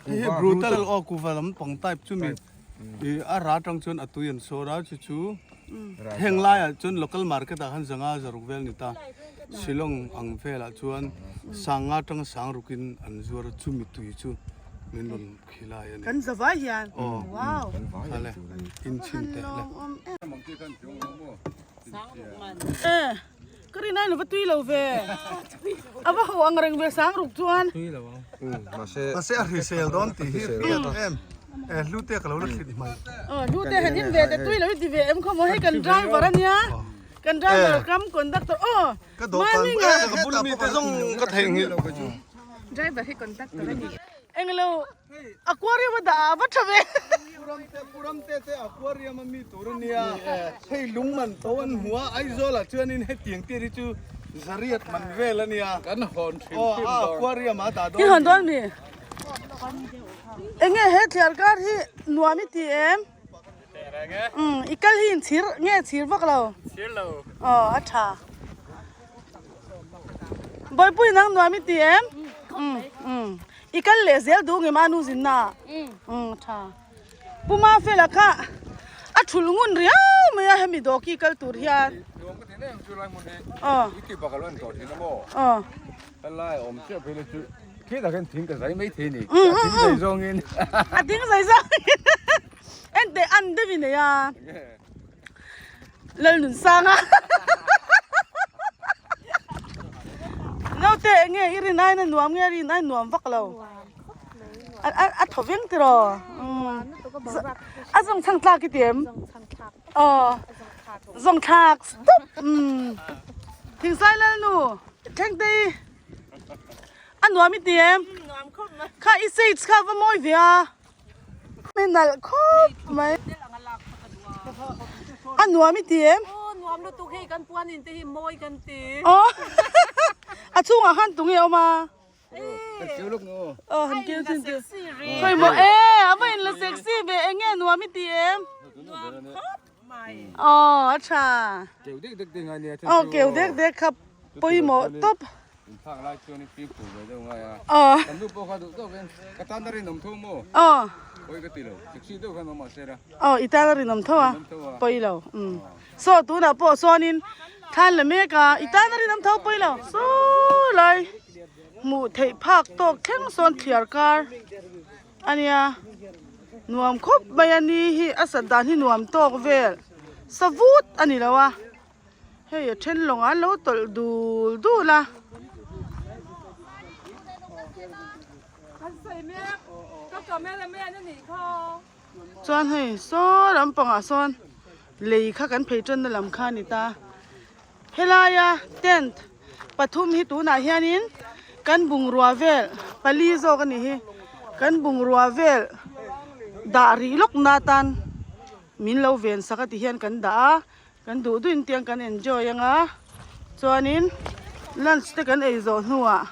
Hei hi brutal aw kuva lampang type chu mi ih a ra atang chuan a tui an sawr a chu chu heng laiah chuan local market ah khan zanga zaruk vel a ni ta Shillong ang velah chuan sanga atanga sang rukin an zuar a chumi tui chu min rawn khilai a ni. Kan zavai hian wow. Khale inchhin teh le. E ka rin ain ava tui lo ve ava ho ang reng ve sang ruk chuan tui lo ang mahse mahse a hrisel dawn tih hi hriat em e hlu te ka lo la thlit mai aw hlu te han in ve te tui lo i ti ve em khaw maw hei kan driver ania kan driver kam conductor aw ka dawhkan e ka bul ami te zawng ka theihnghilh driver hi conductor ani englo Aquarium a dah a va tha ve. Puramte Puramte te aquarium a mi tur a nia. Hei lung man to an hmu a Aizawl ah chuanin hetiang te hi chu zariat man vel a nia. Kan hawn hrim hrim dawn. Aw aquarium a dah dawn. I hawn dawn mi? Enge he thliar kar hi nuam i ti em? Umm i kal hi inchhir nge chhir vak lo? Chhir lo. Aw a tha. Bawihpui nang nuam i ti em? Umm umm. I kal leh zel duh nge mah nu zinna ah? Umm tha. Pu Mafela kha a thul ngun riau mai a hemi dawki kal tur hian. Nuam ka ti em chu lai hmun hi. Aw. I ti bak alo en tawh thin a maw? Aw. Helai awm chiah phei la chu khi tak hian thing ka zai mai thei ni. A thing zai zawngin. A thing zai zawngin. Enteh an deuh i nei a. Lalnunsanga Naute enge i rin aina nuam nge rin ai nuam vak lo a thaw veng tiraw a zawng chhang tlak i ti em aw zawng thlak stop Thingsai Lalnu Thlengtei a nuam i ti em kha i sage kha va mawi ve a. Mi nalh khawp mai. A nuam i ti em? Aw nuam lutuk hei kan puan in te hi mawi kan ti. Aw a chhungah khan tunge a awm a? Kan keu lawk nu. Aw han keu chin chu. Khawi maw e a va in la sexy ve enge nuam i ti em? Nuam khawp mai. Aw a tha. Keu dek dek te ngai nia. Aw keu dek dek kha pawimawh tawp. Inthlak lai chuan i fimkhur ve deuh ngai a. Aw. Kan nu pawh kha duh tawk in ka tan a rinawm tho maw? Aw. Pawi ka ti lo. Sexy deuh khan awm mahse ra. Aw i tan a rinawm tho a. Pawi lo. Umm. Saw tunah pawh sawnin thlan la mek a. I tan a rinawm tho pawi lo. Saw lai hmuh theih phak tawk thleng sawn thliar kar a nia. Nuam khawp mai a ni hi a sat dan hi nuam tawk vel. Savut a ni lo a. Hei a then lawng an lo tawlh dul dul a. Chuan hei saw lampangah sawn lei kha kan phei tanna lam kha a ni ta. Helaia tent pathum hi tunah hianin kan bungrua vel pali zawk a nih hi. Kan bungrua vel dah rih lawk na atan min lo ven sak a ti hian kan dah a. Kan duh duhin tiang kan enjoy anga chuanin lunch te kan ei zawh hnuah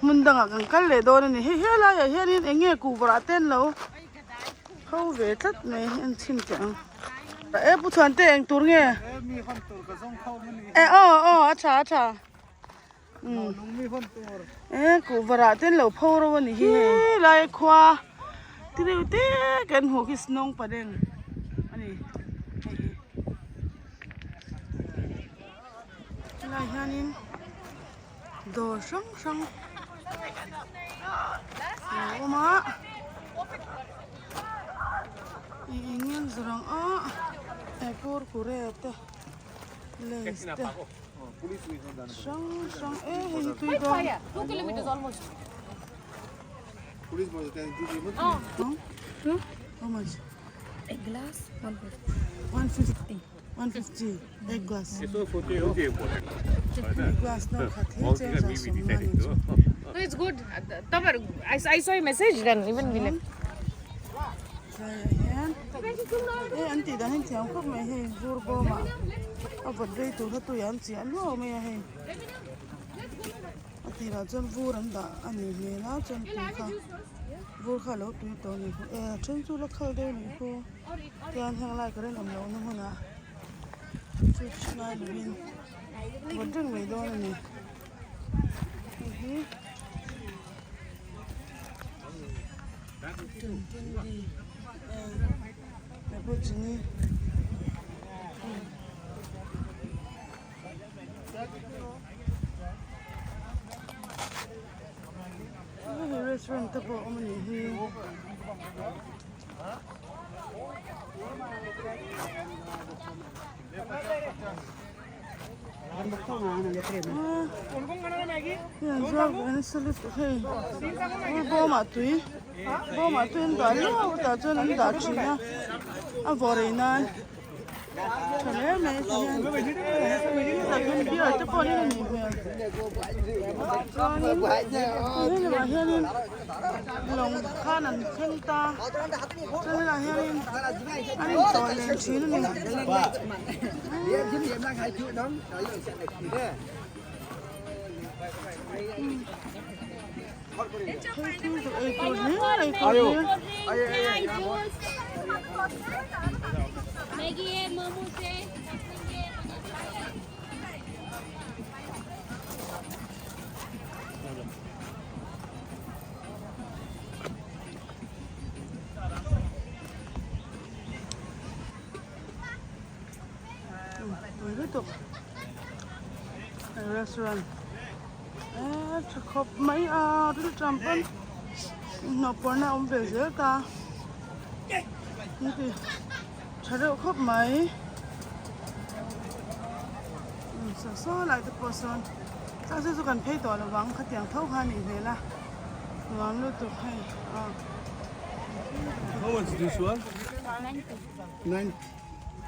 hmun dangah kan kal leh dawn a ni. Hei helaiah hianin eng nge kuhvarah te an lo ho ve tlat mai en chhin teh ang. E Pu Chhuante eng tur nge? E aw aw a tha a tha. E kuhvarah te an lo pho ro a ni hi hei. Helai khua ti deuh te kan hmuh khi snawng padeng a ni hei hi. Helai hianin dawr hrang hrang a lo awm a ih eng nge an zawrh ang a he kurkure te lays te. Hrang hrang e hei hi tui dawn. How much? A glass 150. 150. 150 egg glass. Glass no khat hi cheng za sawm na ni chu. No, it's good. Tabar, I, I saw a message then even we left. Tlaiah hian he an tih dan hi thiam khawp mai hei vur bawm ah a vawt rei tur kha tui an chiah luau mai a hei a tirah chuan vur an dah a nih hmel a chuan tui kha vur kha a lo tui tawh a ni e a then chu la khal deuh a nih khu tian heng lai current awm lohna hmunah fridge ngai lovin vawt reng mai dawn a ni hei hi. Hei restaurant te pawh a awm a nih hi. Hei bawmah tui bawmah tui an dah luau tah chuan an dah thin a a vawh rei nan tha hle mai ti hian hetah hian beer te pawh an in a nih hmel chuanin hei lamah hianin lawng khan an thleng ta chuan helaiah hianin an intawh leh thin a ni. Tui lutuk restaurant eee tha khawp mai a rilṭam pawn hnawh pawrhna a awm ve zel ta heti tha reuh khawp mai saw saw lai te pawh sawn chak chu chu kan phei tawh lo vang khatiang tho kha a nih hmel a nuam lutuk hei aw. How much this one? 90.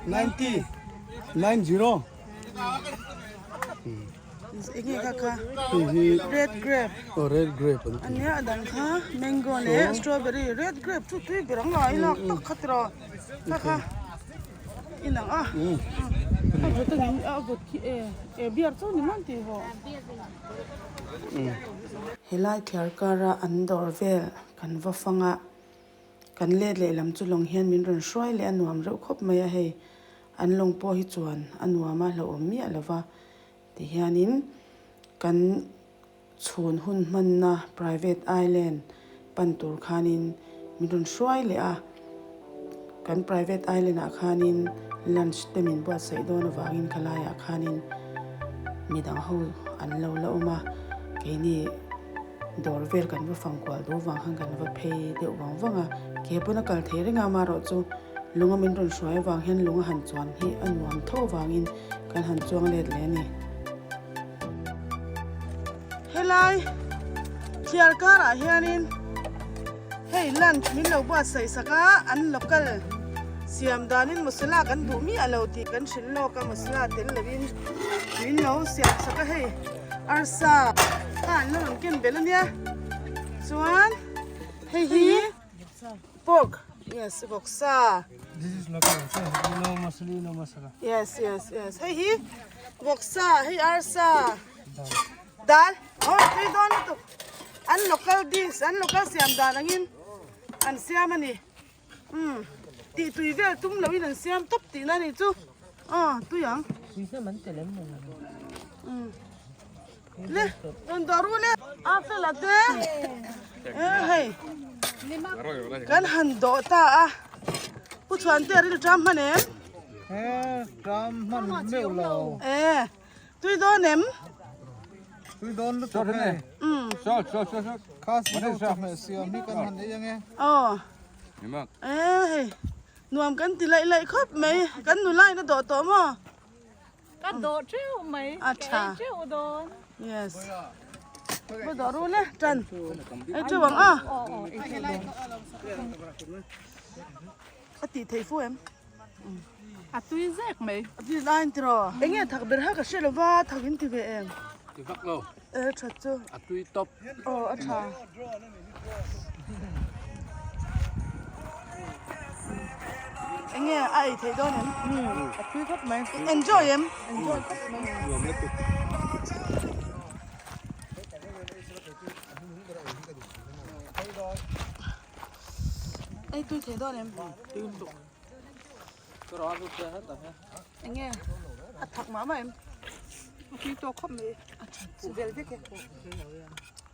90. 90. Enge kha kha? Hei hi Red grape. Oh, red grape an ti. Ania a dang kha mango leh strawberry red grape chu tui ber ang a i lak tak kha tiraw kha kha inang a. A vawt a ni a vawt khi e e beer chu ni man tih haw. Helai thliar kara an dawr vel kan va fang a. Kan let lehlam chu lawng hian min rawn hruai leh a nuam reuh khawp mai a hei, an lawng pawh hi chuan a nuam a hlauhawm miah lo va ti hianin kan chhun hun hmanna private island pan tur khanin min rawn hruai leh a, kan private island ah khanin lunch te min buatsaih dawn avangin khalaiah khanin midang ho an lo la awm a keini. Dawr vel kan va fang kual duh vang khan kan va phei deuh vang vang a, ke pawn a kal thei reng a amaherawh chu lung a min rawn hruai avang hian lung a han chuan hi a nuam tho avangin kan han chuang let leh a ni. Helai thiar karah hianin hei lunch min lo buatsaih sak a, an local siam danin masala kan duh miah lo tih kan hrilh lawk a, masala tel lovin min lo siam sak a hei. Arsa kha an la rawn ken belh a nia chuan hei hi pork yes vawksa This is local no masala no masala yes yes yes hei hi vawksa hei arsa dal oh tui dawn lutuk an local dish an local siam dan angin an siam a ni umm tih tui vel tum loh in an siam tawp tihna a nih chu aw tui ang umm le rawn dawh ru le a fel a te e hei kan han dawh ta a pu chhuan te a ril ṭam hman em e ṭam hman meuh lo e tui dawn em tui dawn lutuk e umm kha si ho chawhmeh siam hi kan han ei ange aw e hei nuam kan ti laih laih khawp mai kan nula in a dawh tawh maw Ka dawh teuh mai a tha ka ei teuh dawn yes va dawh ru le tan ei teuh ang a a tih theih fu em a tui zek mai a tui lai an ti rawh enge thak ber ha ka hre lova thak in ti ve em ti vak lo e that chu a tui tawp aw a tha Enge a ei theih dawn em? A tui khawp mai. Enjoy em? Enjoy khawp mai. Nuam lutuk. Ei tui thei dawn em? Tui lutuk. Enge a thak mah mah em? A tui tawk khawp mai. A that chu. Vel vek e.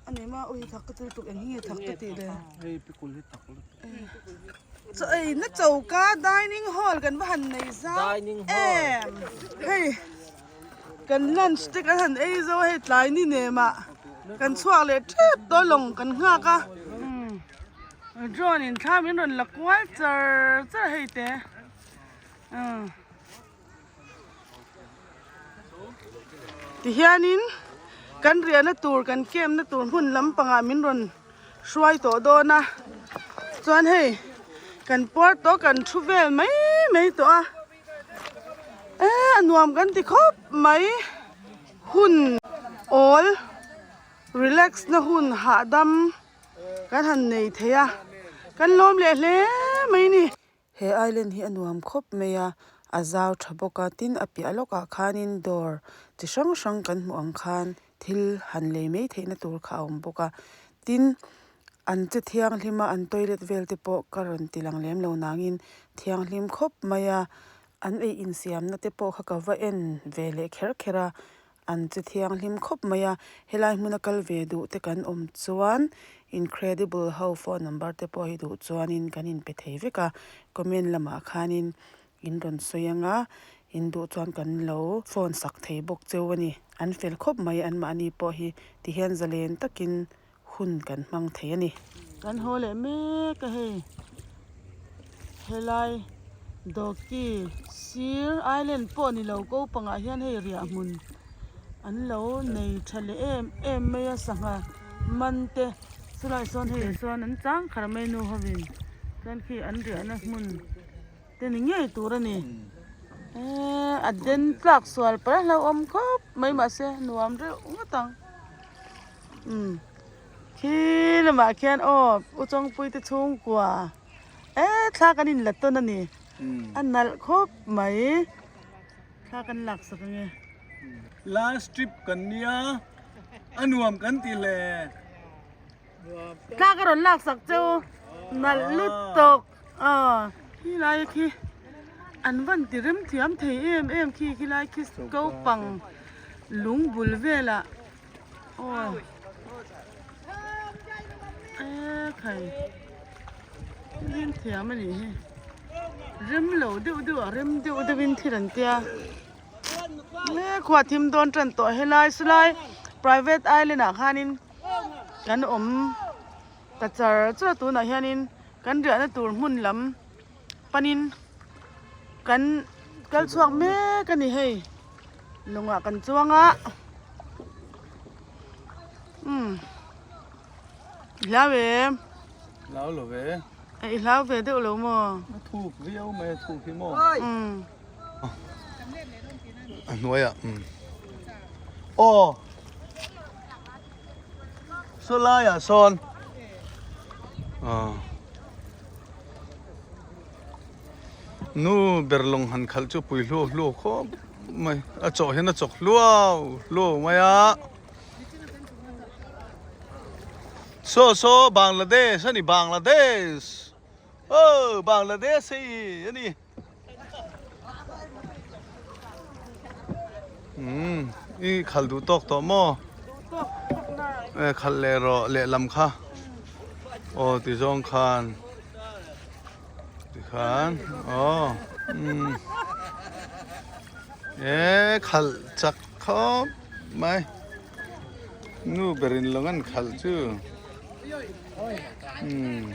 A ni ma ui thak ka ti lutuk eng hi nge thak ka tih le. Hei pikul hi thak lutuk. Chaw ei na choka dining hall kan va han nei zau em. Hei kan lunch te kan han ei zo a hei tlai ni nem ah kan chhuak leh tep tawh lawng kan nghak a. Drone in thla min rawn la kual char char a hei te. Tihianin kan riahna tur kan camp na tur hmun lampangah min rawn hruai tawh dawn a chuan hei kan puar tawh kan thu vel mai mai tawh a eh a nuam kan ti khawp mai hun awl relax na hun hahdam kan han nei thei a kan lawm leh hle mai a ni. He island hi a nuam khawp mai a, a zau tha bawk a, tin a piah lawkah khanin dawr chi hrang hrang kan hmuh ang khan thil han lei mai theihna tur kha a awm bawk a, tin an che thianghlim a, an toilet vel te pawh ka rawn ti lang lem lo nangin thianghlim khawp mai a, an ei insiamna te pawh kha ka va en ve leh kher kher a, An che thianghlim khawp mai a, helai hmuna kal ve duh te kan awm chuan Incredible ho phone number te pawh hi duh chuanin kan inpe thei vek a, comment lamah khanin in rawn sawi ang a, in duh chuan kan lo phone sak thei bawk cheu a ni. An fel khawp mai anmahni pawh hi tihian zalen takin hun kan hmang thei a ni. Kan haw leh mek a hei, helai Dawki sir island pawh ni lo ko pangah hian hei riah hmun an lo nei tha leh em em mai a sangha man te chulai sawn hei sawn an chang khar mai nu hovin chuan khi an riahna hmun te ni ngei tur a ni eee a den tlak sual palh a hlauhawm khawp mai mahse nuam reuh ngawt ang. Umm khi lamah khian aw u Chawngpui te chhungkua eh thla kan in la tawn a ni a nalh khawp mai thla kan lak sak ange. Last trip kan nia a nuam kan ti hle. Thla ka rawn lak sak cheu nalh lutuk aw khi lai khi an van ti rem thiam thei em em khi khi lai khi naupang lung bul velah. Aw e khai rem thiam a nih hi rem lo deuh deuh a rem deuh deuh in thil an tia e khua thim dawn tan tawh helai sawlai private island ah khanin kan awm ta char char a tunah hianin kan riahna tur hmun lam panin kan kal chhuak mek a ni hei lawngah kan chuang a umm i hlau em hlau lo ve i hlau ve deuh lo maw a thuk viau mai a thuk hi maw umm a hnuaiah umm aw saw laiah sawn aw. Nu ber lawng han khalh chu pui hluau hluau khawp mai a chawh hian a chawk hluau hluau mai a saw saw Bangladesh a ni Bangladesh aw Bangladesh hei a ni umm i khalh duh tawk tawh maw e khalh leh rawh lehlam kha aw ti zawng khan. Tikhan aw umm e khalh chak khawp mai nu berin lawng an khalh chu umm.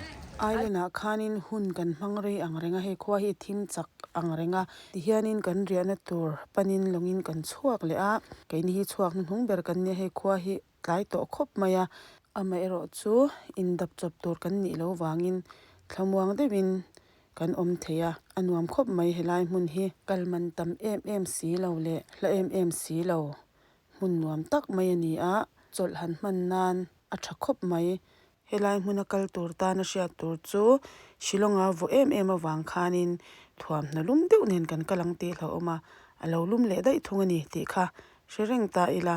Island ah khanin hun kan hmang rei ang reng a hei khua hi thim chak ang reng a tihianin kan riahna tur panin lawngin kan chhuak leh a keini hi chhuak hnuhnung ber kan nia hei khua hi tlai tawh khawp mai a, amaherawh chu indap chawp tur kan nih loh vangin thlamuang deuhin kan awm thei a, a nuam khawp mai helai hmun hi. Kal man tam em em si lo leh hla em em si lo hmun nuam tak mai a ni a, chawlh han hman nan a tha khawp mai. Helai hmuna kal tur tana hriat tur chu Shillong-a vawh em em avang khanin thuamhnaw lum deuh nen kan kal ang tih hlauhawm a, a lo lum leh daih thung a ni tih kha hre reng ta ila.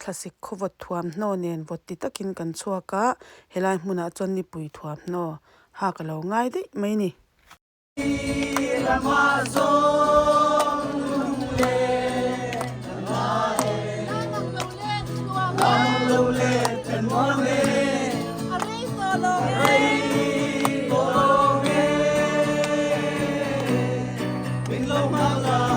Thlasik khawvawt thuamhnaw nen vawt ti takin kan chhuak a, helai hmunah chuan nipui thuamhnaw hak a lo ngai daih mai ni. lo nghak la.